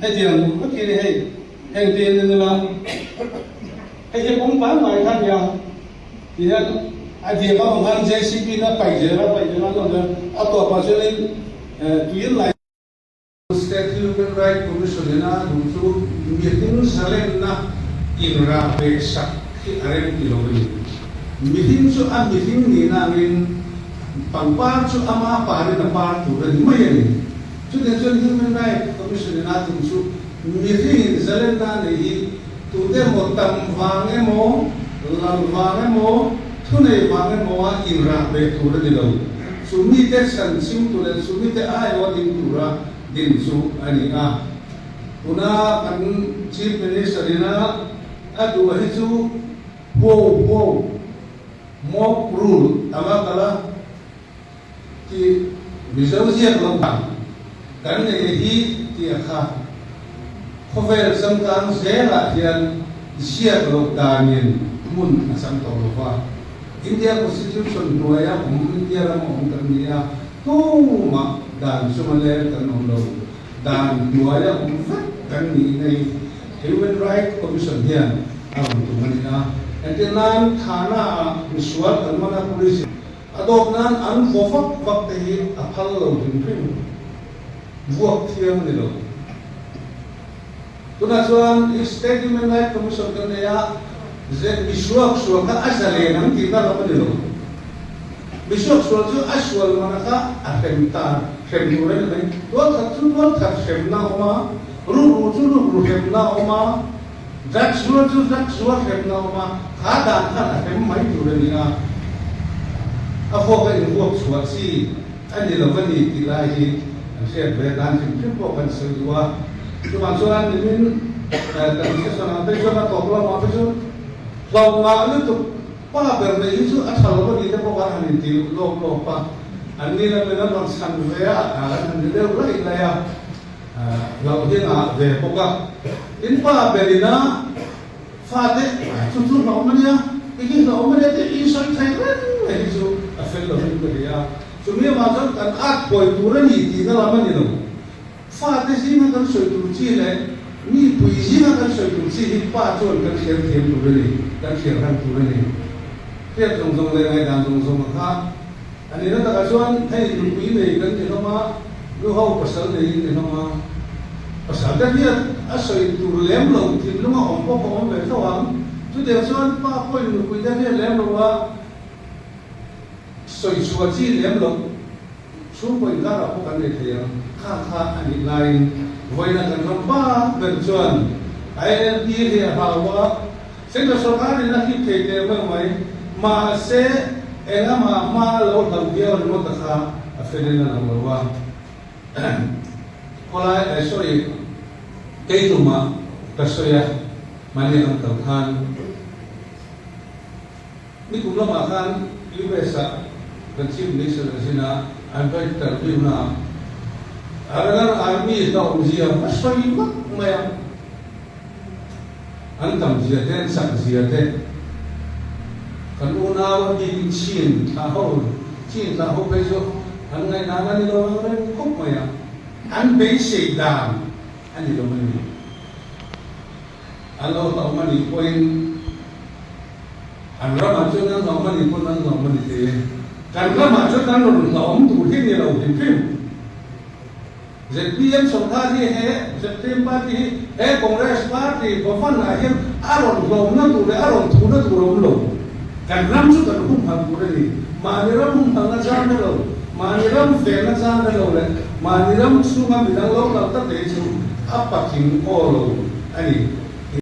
Hetiang vek hi hei heng te in ila hei hi kawng pangngai kha nia tihian a diak a awm khan JCB in a paih zel a paih zel a an awm zel a tawpah chuanin tui an lai State Human Right Commission in a duh chu mihring zalenna inrah ve sak hi a rem ti lo a ni. Mihring chu a mihring nihna angin pangpar chu ama parin a par tur a ni mai a ni. Chutiang chuan Human Right Commission in a tum chu mihringin zalenna a neih hi tute emaw tam vang emaw, lal vang emaw, thunei vang emaw a inrah ve tur a ni lo. Chu mite chhan chim tur leh chu mite aiawh ding tura din chu a ni a. Tuna kan Chief Minister ina a duh hi chu huau huau, mob rule, anga kal a. Tih Mizo ziak lo ang kan nei hi tih a kha. Khawvel changkang zelah hian ziak loh danin hmun a chang tawh lo va. India Constitution hnuaia awm India rama awm kan ni a, tumah dan chunga leng kan awm lo. Dan hnuaia awm vek kan nih na hi Human Right Commission hian a rawn tum a ni a. Entir nan Thana ah misual kan man a, police in A dawp nan an vaw vak vak te hi a phal lo hrim hrim, vuak thiang a ni lo. Tunah chuan i State Human Right Commission kan nei a, ze mi suak sual kha a zalen ang tihna lam a ni lo. Mi suak sual chu a sual mana kha a hrem ta, hrem tur a ni mai. Tualthat chu tualthat hremna a awm a, rukru chu rukru hremna a awm a, Drugs zuar chu drugs zuar hremna a awm a, kha dan khan a hrem mai tur a ni a, a vuak a invuak chhuah chi a ni lo a ni tih lai hi an hriat ve dan hrim hrim pawh kan sawi duh a. Chuvang chuan nimin kan session ah phei chuan a tawp lamah phei chuan hlauh ngah lutuk pa ber nei hi chu a tha lo a ni te pawh khan han inti lawk lawk a, an ni lamin an rawn chhan ve a, an han ni deuh laih laih a. Hlauh hi ngah ve bawk a, in pa berin a fate chu chu hlauhawm a nia, i hi hlauhawm a nia tih i sawi thei reng mai hi chu a fel lo in ka hria a, chumi avang chuan kan at phawi tur a ni tihna lam a ni lo. Fate zinga kan sawi tur chi leh mi pui zinga kan sawi tur chi hi pa chuan kan hriat thiam tur a ni, kan hriat rang tur a ni. Hriat zawng zawng leh ngaihdan zawng zawng a kha. A nihna takah chuan hei nupui nei kan ni hlawm a, nu ho pasal nei in ni hlawm a, pasal te hian a sawi tur lem lo thinlung a awm pawh a awm ve tho ang. Chutiang chuan pa pawhin nupui te hian lem lo a sawi chhuah chi lem loh chhungkaw inkarah pawh kan nei thei ang. Kha kha a nih laiin vawiina kan ram pa ber chuan ILP hi a hlau a, Central sorkarin a hlip thei teh mai mai, mahse engama hma a lo hlauh viau ringawt a kha a felin a lang lo a. Khawlai ai sawi kei tumah ka sawi a, mahni ang kal khan nikum lamah khan US ah kan Chief Minister a zin a, an va interview na a, Arakan Army hlauhzia a sawi vak mai a. An tam zia te, an chak zia te, kan unau a bik in chin thlah ho, chin thlah ho phei chu an ngaihdan a ni lo ang reng khawp mai a, an beisei dan a ni lo a ni. An lo hlauhma nih pawhin an ramah chuan an hlauhma nih pawn an hlauhma ni thei e. Kan ramah chuan kan rawn hlauhawm tur hi ni lo hrim hrim. Zpm sorkar hi he zpm party hi he Congress party Bhavan ah hian a rawn hlawmna tur leh a rawn thuhna tur a awm lo. Kan ram chu kan humhalh tur a ni. Mahni ram humhalhna chang hre lo, mahni ram felna chang hre lo leh mahni ram chhunga midang lo kal tak te hi chu a patling aw lo a ni.